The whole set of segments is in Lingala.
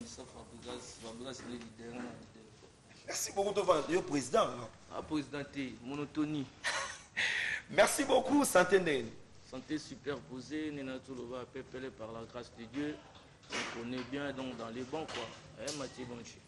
Reconnaissant Fabregas, Fabregas le leader, nga na leader. Merci beaucoup tova yo président. Ah président te, monotonie. Merci beaucoup santé ndenge. Santé superposée, Nena Toloba pepele par la grâce de Dieu. On connaît bien donc dans les bons quoi. Eh Mathieu Bonchi.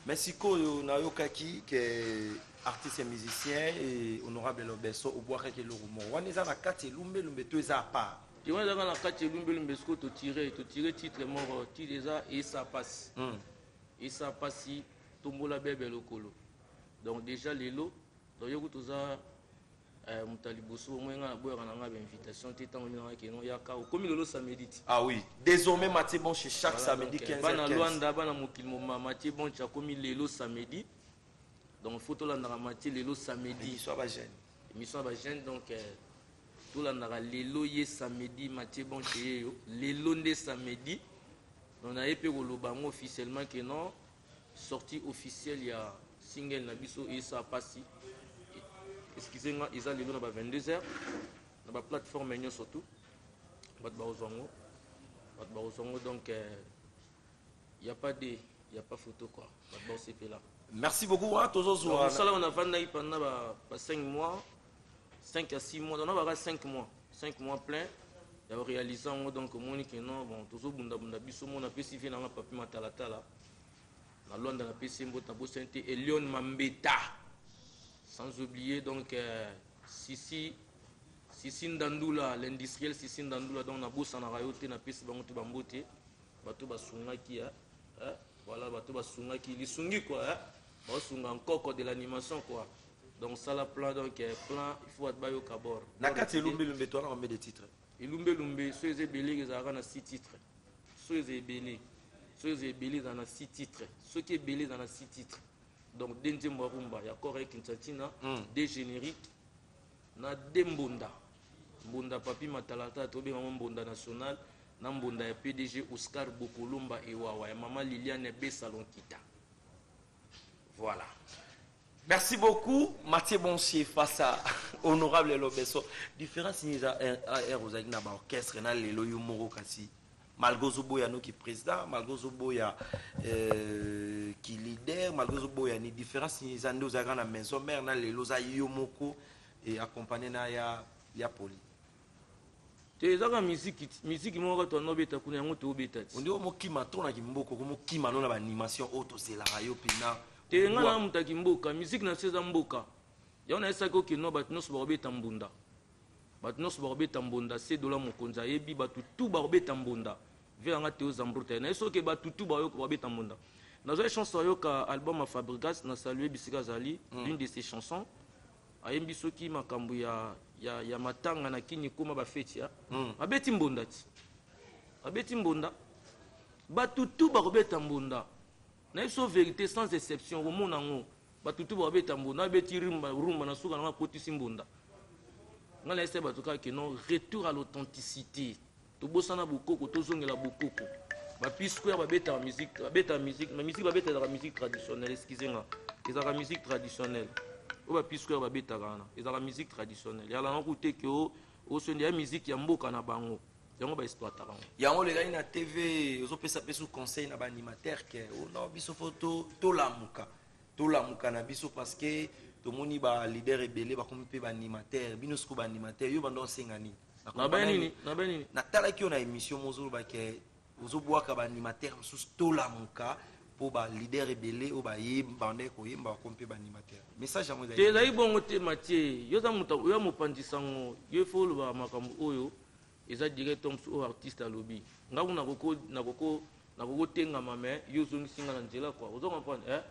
Mais sikoyo nayokaki ke artiste et musicien et honorable Lobeso obwakaki eloko moko wana eza na kati elumbelumbe to eza à part? Te, wana ezaka na kati elumbelumbe. Sikoyo totire titre moko, titre eza esa pasi. Esa pasi, tombola bebe lokolo. Donc déjà lelo toyoki toza moto ya liboso omoi ngai naboyaka na ngai bainvitation te. Ntango nini nanga keno yaka, okomi lelo samedi ti. Ah oui, désormais Mathieu Bonche chaque Voilà, samedi donc, 15h15. Bana Lwanda, bana mokili moma, Mathieu Bonche akomi lelo samedi. Donc faut tolandaka Mathieu lelo samedi. Émission ya bajeune. Émission ya bajeune, donc tolandaka lelo ye samedi, Mathieu Bonche ye yo lelo nde samedi. Donc naye mpe koloba yango officiellement ke non, sortie officielle ya single na biso esa pasi, excusez nga, eza lelo na ba 22 heures na baplateforme nyonso tu. Bato bakozwa yango, bato bakozwa yango. Donc y a pas de y a pas photo quoi, bato baosepela. Merci beaucoup wana tozozwa. Mosala wana avandaki pendant ba 5 mois, 5 à 6 mois, donc baka 5 mois, 5 mois plein ya koréalise yango. Donc omoni ke non, bon, tozobundabunda biso mo. Napesi vie nanga papi matalatala na Lwanda, napesi ye mbote, nabosani te Elion Mambeta, sans oublier donc Sisi Sisi Ndandula, l'industriel Sisi Ndandula. Donc nabosanaka yo te, napesi bango te bambote, bato basungaki, hein? Voilà, bato basungaki lisungi quoi, hein? Baosunga nkoko de l'animation quoi. Donc sala plan, donc plan il faut bato bayoka bord. Na kati elumbelumbe towana combien de titres? Elumbelumbe so eza ebele, ezalaka na 6 titres. So eza ebele, so eza ebele, ezala na 6 titres. Soki ebele, ezala na 6 titres. Donc de nzembo ya rumba ya corps Kinshasa, de générique na de mbonda, mbonda papi matalatala, tobengango mbonda national, na mbonda ya PDG Oscar Bokolomba Ewawa ya mama Liliane Besalonkita. Voilà. Merci beaucoup, Mathieu Bonsier face à honorable Lobeso. Différence ni eza R ozalaki na ba orchestre na lelo yo moko, kasi malgré ozoboya noki président, malgré ozoboya ki leader, malgré ozoboya ni différence ni eza nde ozalaka na maison mère na lelo oza yo moko et accompagné na ya poli? Te, ezaka musique, musique moko kaka toanda obeta kuna, yango toobeta ti. Ondi omokima to na kimboko, komokima no na baanimation oyo tozelaka yo mpena. Te, nga na mutaki mboka, musique na biso eza mboka. Yango nayesaki okeno bato nyonso bakobeta mbunda, bato nyonso bakobeta mbunda. Se dola mokonzi ayebi bato tu bakobeta mbunda ve yanga Teo Zambruta naye soki bato tu bayoka bakobeta mbunda. Nazwaki chance ayoka album ya Fabrigas, na salue bisika azali. L'une de ses chansons ayembi soki makambo ya matanga na kini ekóma bafeti ya abeti mbonda ti abeti mbonda, bato tu bakobeta mbunda. Nayebi so vérité, sans exception, okomona yango, bato tu bakobeta mbunda. Abeti rumba, rumba na suka nango akotisi mbunda. Ngai nayesa bato kaka ke non, retour à l'authenticité, tobosana bokoko, tozongela bokoko. Bapi Square babetaka musique, babetaka musique, mais musique babeta ezalaka musique traditionnelle. Excuse nga, ezalaka musique traditionnelle oyo bapi Square babetaka wana, ezalaka musique traditionnelle. Yalanga ku te ke osonde ya musique ya mboka na bango, yango baexploitaka yango. Yango olekaki na TV, ozopesa mpe su conseil na baanimateur ke oh non, biso fo tolamuka, tolamuka na biso, parce que tomoni baleader ebele bakomi mpe baanimateur. Bino sikoyo baanimateur, yo banda osenga nini? Nabe nini? Nabe nini? Natalaki yo na émission mozoloba ke ozobwaka baanimateur mosusu, tolamuka mpo baleader ebele oyo bayemba, bandaki koyemba, bakomi mpe baanimateur. Message yango? Te, ezali bongo te. Matie, yo oza moto oya mopanzi sango, yo fo olobaka makambo oyo eza direct. Mosusu oyo artiste alobi, nga kuna nakokotengama, mais yo ozongisi nga na nzela quoi, ozo comprendre, eh?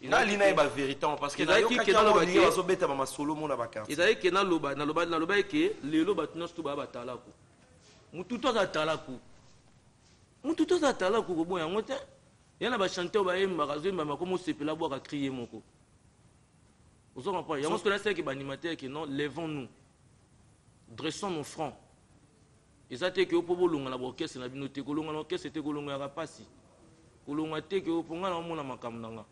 Nali na ye bavérité parce que nayokaki yango ndenge bazobeta bamasolo mo na baquartier. Ezali ke naloba, naloba eke lelo bato nyonso to baya batalaku, mutu to aza talaku, mutu to aza talaku, koboya yango te. Ya na bachanteur bayembaka, azoyemba makomo, osepela, abwaka cri ye moko, ozo comprendre yango. Soki nasalaki baanimateur ke non, levons nous, dressons nos fronts. Eza te ke yo mpo bolonga na baorchestre na bino te, kolonga na orchestre te, kolonga yaka mpasi, kolonga te ke yo mpo ngai na omona makambo na nga,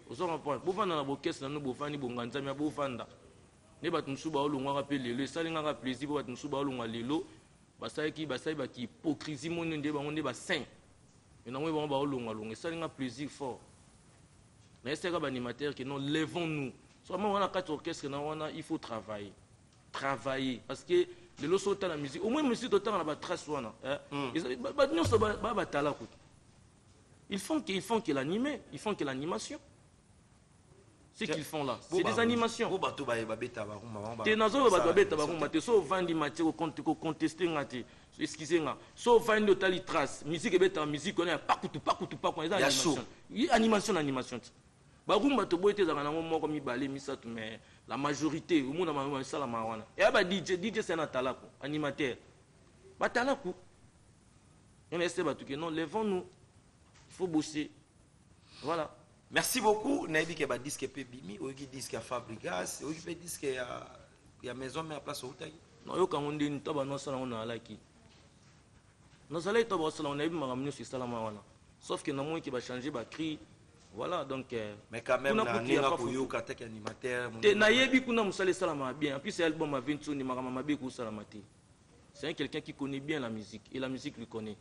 ozo comprendre. Bovanda na baorchestre na bino, bovandi bonga nzambe ya bovanda nde bato mosusu baolongwaka mpe lelo. Esali ngaka plaisir mpo bato mosusu baolongwa lelo, basalaki, basali baki hypocrisie moni nde bango nde basaint. Mais namoni bango baolongwalongwa, esali nga plaisir fort. Nayesaka baanimateur ke non, levons nous. So ama wana kati orchestre na wana, il faut travailler, travailler, parce que lelo so otala musique, au moins musique totanga na batrace wana, eh. Bato nyonso batala kutu, ils font que l'animer, ils font que l'animation. Ce qu'ils font là, c'est des animations. Bo bato babeta barumba bango. Te, nazoyoba bato babeta barumba te. So ovandi, Matie, koconteste nga te, excuse nga. So ovandi, otali trace, musique ebetaka, musique wana ya pakutu pakutu paku, eza Ya. Animation. Ye animation na animation te. Barumba toboyi te, ezalaka nango moko, mibale, misato, mais la majorité omona esalama wana eya ba DJ. DJ, c'est na talaku, animateur batalaku. Yana ese bato ke non, levons nous, il faut bosser, voilà. Merci beaucoup. Nayebi ke badisque mpe bimi. Oyoki disque ya Fabrigas, oyoki mpe disque ya Maison Mère, place outaki? Nayoka yango ndeni to bano asala yango. Naalaki, nazalaki to basala yango, nayebi makambo nyonso esalama wana, sauf ke namoni ke bachange bacri, voilà, donc Mais quand même kuna na kutu ya ndenge pa photo. Koyoka taki animateur. Te, nayebi kuna mosala esalamaka bien. En plus album ya Ventoni, makambo mabe ekosalama te. C'est un quelqu'un qui connaît bien la musique et la musique lui connaît.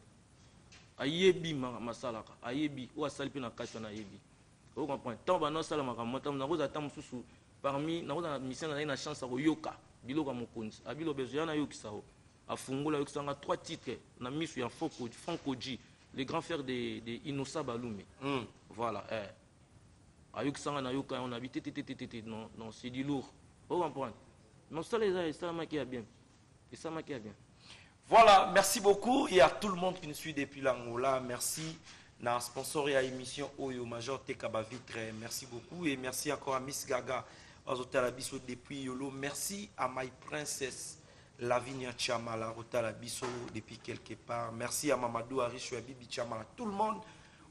Ayebi masalaka, ayebi oyo asali mpe na kati wana, ayebi. Ocomprendre, ntango bana osala makambo, ntango nakozala ta mosusu parmi, nakozala na mission, nazali na chance ya koyoka biloko ya mokonzi abilo bezo ya nayokisa o afungola, ayokisanga trois titres na miso ya Franco G, le grand frère de Innocent Balume. Voilà, eh. Ayokisanga, nayoka yango, nabi te te te te te te, non non, c'est du lourd, ocomprendre. Mosala eza esalamaki ya bien, esalamaki ya bien. Voilà, merci beaucoup et à tout le monde qui nous suit depuis l'Angola. Merci. Na sponsor ya émission oyo, Major Tekaba Vitre. Merci beaucoup et merci encore à Miss Gaga azotala biso depuis Yolo. Merci à My Princess Lavinia Chamala azotala biso depuis quelque part. Merci à Mamadou Aricho et Bibi Chamala. Tout le monde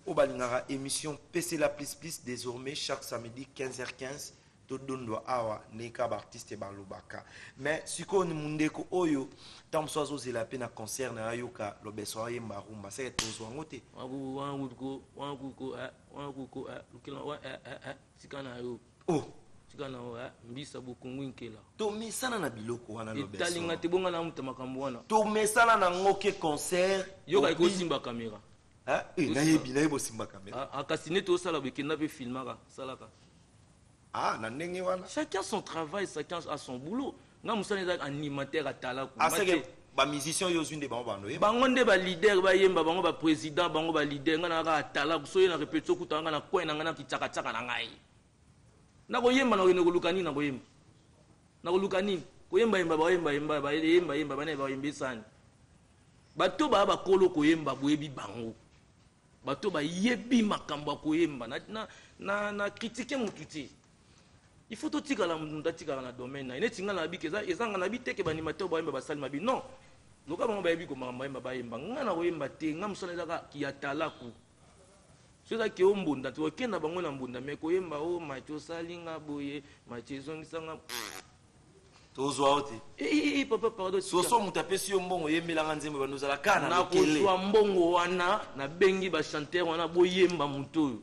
oyo balingaka émission PC la plus plus, désormais chaque samedi 15h15 todondwa awa ndenge baartiste balobaka. Mais sikoyo ni mundeko oyo ntango mosusu azozela mpe na concert na ayoka Lobeso ayemba rumba, seke tozwa yango te. Wakuko wakuko wakuko lukela wa tika na yo. Oh. Tika na yo, mbisa bokungu nkela. Tomesana na biloko wana. Etalinga Lobeso te, bonga na muta makambo wana. Tomesana nango ke concert. Yoka, ekosimba caméra. Hein? Eh, nayebi osimba caméra. Ah, kasi neti osala boye, kenda mpe filmaka, salaka. Ah, na ndenge wana. Chacun son travail, chacun a son boulot. Nga mosala eza animateur, atalaku. Aseke bamusicien oyo ozwi nde bango bando oyeba. Bango nde baleader, bayemba, bango baprésident, bango baleader. Nga na kaka atalaku. So ye na répétition, okuta nga na coin na ngai na kitsakatsaka na ngai nakoyemba. Nakokende koluka nini? Nakoyemba, nakoluka nini? Koyembayemba, bayembayemba, bayembayemba, bana bayemba esani. Bato baya bakolo koyemba, boyebi bango, bato bayebi makambo ya koyemba. Na critique motu te, il faut totikala, moto atikala na domaine na ye. Neti nga na biki, eza nga na bi teke baanimateur bayemba, basali mabi non. Loka bango bayebi komaka bayemba, bayemba. Nga na koyemba te. Nga mosala ezaka ya talaku. So ezaki o mbunda te, okenda bango na mbunda, mais koyemba o mati osalinga boye, mati ezongisanga. Tozwa yo te. Eh, eh, eh, papa, pardon, tika. Soso moto apesi yo mbongo, oyembelanga nzembo, bando ozala kaka na lokele. Nakozwa mbongo wana, nabengi bachanteur wana, boyemba moto oyo.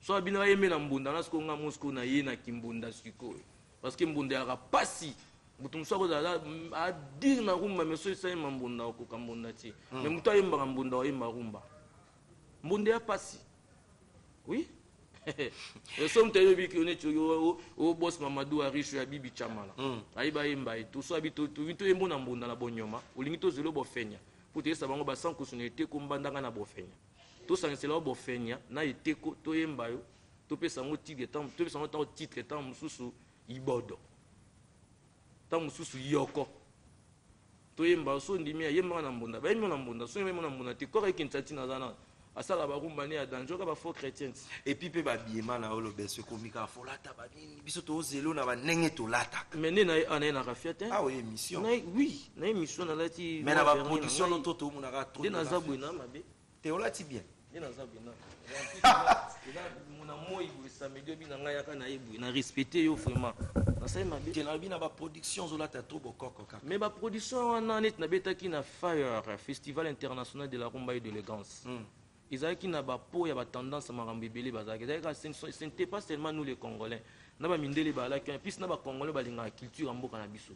So abino bayembe na mbunda wana. Sikoyo nga mo sikoyo naye na kimbunda sikoyo, parce que mbunda yaka pasi. Moto mosusu akozala adire na rumba, mais so esalema mbunda, okoka mbunda te. Mais moto ayembaka mbunda, oyemba rumba, mbunda ya pasi, oui. So moto ayebi neti obos Mamadou Aricho ya Bibi Chamala, ayebi ayemba ye to. So abi tolingi toyembo na mbunda na bonyoma, olingi tozela bofenya po toyesa bango basankusu na eteko mbandanga na bofenya, tosangisela yo bofenya na eteko, toyemba yo, topesa yango titre, topesa yango ntango titre, ntango mosusu ibodo, ntango mosusu yoko. Toyemba so ndimi ayembaka na mbunda, bayembi na mbunda. So yemba na mbunda te, kaka ekenisa ntina aza na asala barumba ne ya danger, oka bafaux chrétien ti. Et puis mpe babiema na yo, Lobeso, ekomi kaka folata banini. Biso tozelo na bandenge tolataka. Mais nde na ye na rafia te. Ah oyo émission. Oui, na émission nalati. Mais na baproduction no to tomonaka trop. Nde naza boye na mabe. Te, olati bien. Nde naza boye na eza mona moi boye samedi obi na ngai yaka na ye boye na respecte yo vraiment, nasali mabe. Te, nalobi na baproduction ozolata trop bokoko kaka. Mais baproduction wana, neti nabetaki na Fire Festival international de la rumba et de l'élégance, ezalaki na bapo ya batendance ya makambo ebele bazalaki. Ezalaki kaka, ce n'était pas seulement nous les Congolais, na bamindele bazalaki wana, plus na bacongolais balingaka culture ya mboka na biso.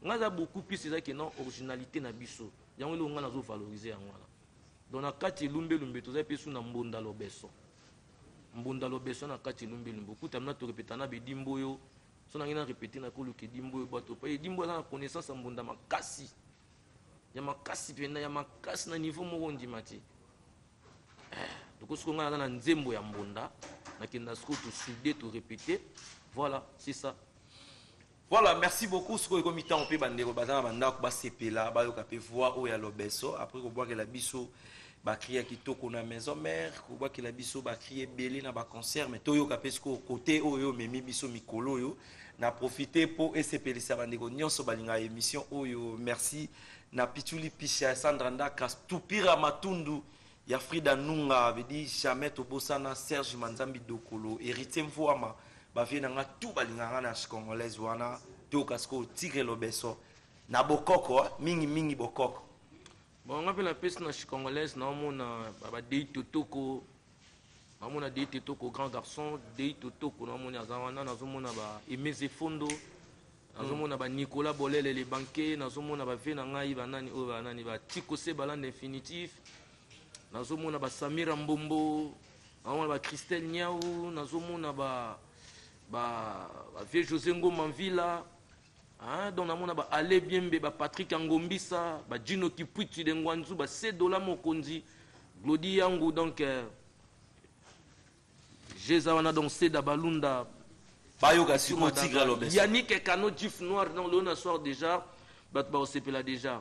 Ngai aza beaucoup plus, ezalaki non originalité na biso, yango eloko ngai nazovalorize yango wana. Donc na kati elumbelumbe tozali mpe su na mbonda lobeso, mbonda lobeso na kati elumbelumbe. Okuta mina torepeta na bedimbo oyo so nangi na répété na koluka edimbo oyo bato pa edimbo aza na connaissance ya mbonda makasi, ya makasi mpenza, ya makasi na niveau moko ondima te. Doko sikoyo ngai naza na nzembo ya mbonda, nakenda sikoyo tosoude, torépété, voilà, c'est ça. Voilà, merci beaucoup. Sikoyo ekomi ntango mpe bandeko baza na bandako basepela, bayoka mpe voix oyo ya Lobeso. Après kobwakela biso bacri ya kitoko na maison mère, kobwakela biso bacri ebele na baconcert, mais toyoka mpe sikoyo kote oyo omemi biso mikolo oyo. Na profite mpo esepelisa bandeko nyonso balingaka émission oyo. Merci na Pichuli Pisha, Sandra Ndaka, Tupira Matundu ya Frida Nunga, vedi jamais tobosana Serge Manzambi Dokolo, Héritier Mvoama, bavie na nga tu balingaka na congolaise wana. Toyoka sikoyo Tigre Lobeso na bokoko mingi mingi, bokoko. Bon, nga mpe napesi na congolaise, naomona badei totoko, naomona Dei Totoko, grand garçon Dei Totoko, naomoni aza wana. Nazomona ba Emeze Fondo, nazomona ba Nicolas Bolele le banquier, nazomona bavie na ngai banani oyo, banani, batiko se balande infinitif, nazomona basamira Mbombo, nazomona ba Christelle Niau, nazomona ba bavie José Ngoma Mvila, hein, donc namona ba Ale Biembe, ba Patrick Angombisa, ba Gino Kipuiti de Ngwanzu, ba Sedola Mokonzi, Glodi Yangu, donc jeza wana, donc Seda Balunda. Bayoka sikoyo Tigre Lobeso. Yannick Ekano, Jif Noir. Donc lelo na soir déjà bato bakosepela déjà.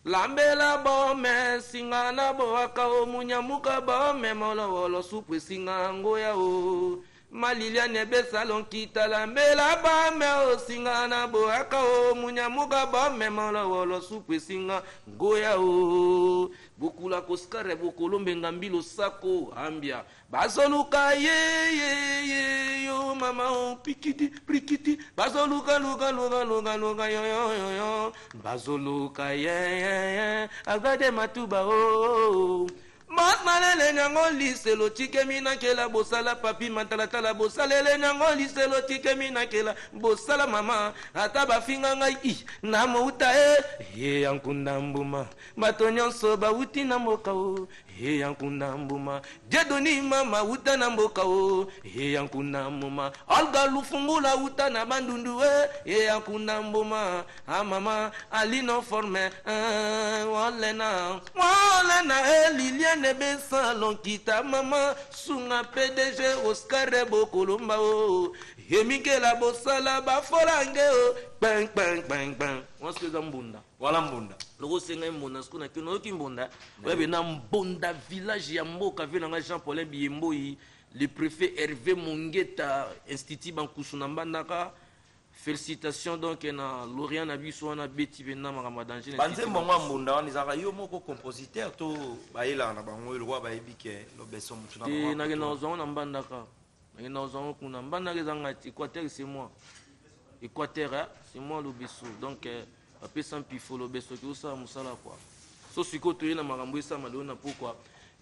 Lambela bome singa na boaka o munyamuka bome molowolo supu esinga yango ya o maliliane ebesalo nkita. Lambela bome o singa na boaka o munyamuka bome molowolo supu esinga ngoya o bokula koskare bokolombenga mbilo sako ambia bazoluka ye ye ye yo mama o pikiti prikiti bazoluka luka luka luka luka yo yo yo yo bazoluka ye ye ye agade matuba o masalele nyango liselo tikemi nakela bosala papi matalatala bosalele nyango liselo tikemi nakela bosala mama ata bafinga ngai i na mouta e ye ya nkunda mbuma bato nyonso bauti na mboka o ye ya nkunda mbuma Jedoni mama uta na mboka o ye ya nkunda mbuma Olga Lufungula uta na Bandundu e ye ya nkunda mbuma a mama Alino forme walena walena e Liliane Besalo nkita mama sunga PDG Oscar Bokolomba o yemikela bosala bafolange o kpeng kpeng kpeng kpeng wana eza mbunda. Wala mbunda. Loko osengai mbunda, sikoyo nakei nayoki mbunda oyabe na mbonda village ya mboka vie nanga Jean Paulin Biyemboi, le préfet Hervé Mongeta, institut Bankusu na Mbandaka. Félicitations donc na Lorient na biso wana beti mpenza makambo ya danger na Banzembo yango ya mbunda wana ezalaka yo moko compositeur to bayelaka na bango lokwa bayebi ke Lobeso motu na Te. Bango? Nakenda kozwa ngo na Mbandaka, nakenda kozwa ngo kuna Mbandaka. Eza ngai te, Équateur, c'est moi, Équateur, hein? C'est moi Lobeso. Donc bapesa mpifo Lobeso ke osala mosala quoi. So sikoyo toye na makambo esama lelo na pokwa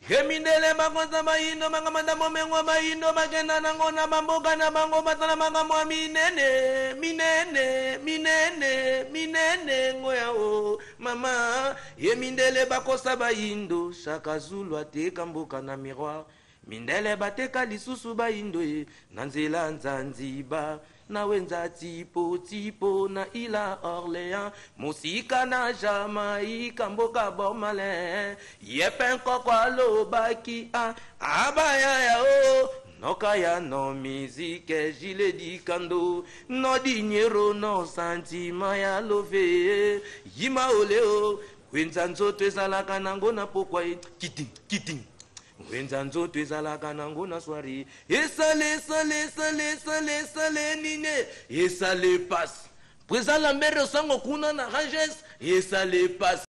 emindele bakonza bayindo makamanda bomengo bayindo bakenda nango na bamboka na bango basala makambo ya minene minene minene minene ngoya o mama ye mindele bakosa bayindo. Shaka Zulu ateka mboka na miroir, mindele bateka lisusu bayindo ye na nzela Nzanziba na wenza tipo tipo na ila Orléans mosika na Jamaika mboka Bormalin ye mpe nkoko alobaki a abaya ya o noka ya no mizike jile dikando no dinyero no santima ya love yima oleo wenza nzoto ezalaka nango na pokwa ye kiting kiting wenza nzoto ezalaka nango na soirée esale esale esale esale esale nini esale pasi président Lambert Osango kuna na Ranges esale pasi.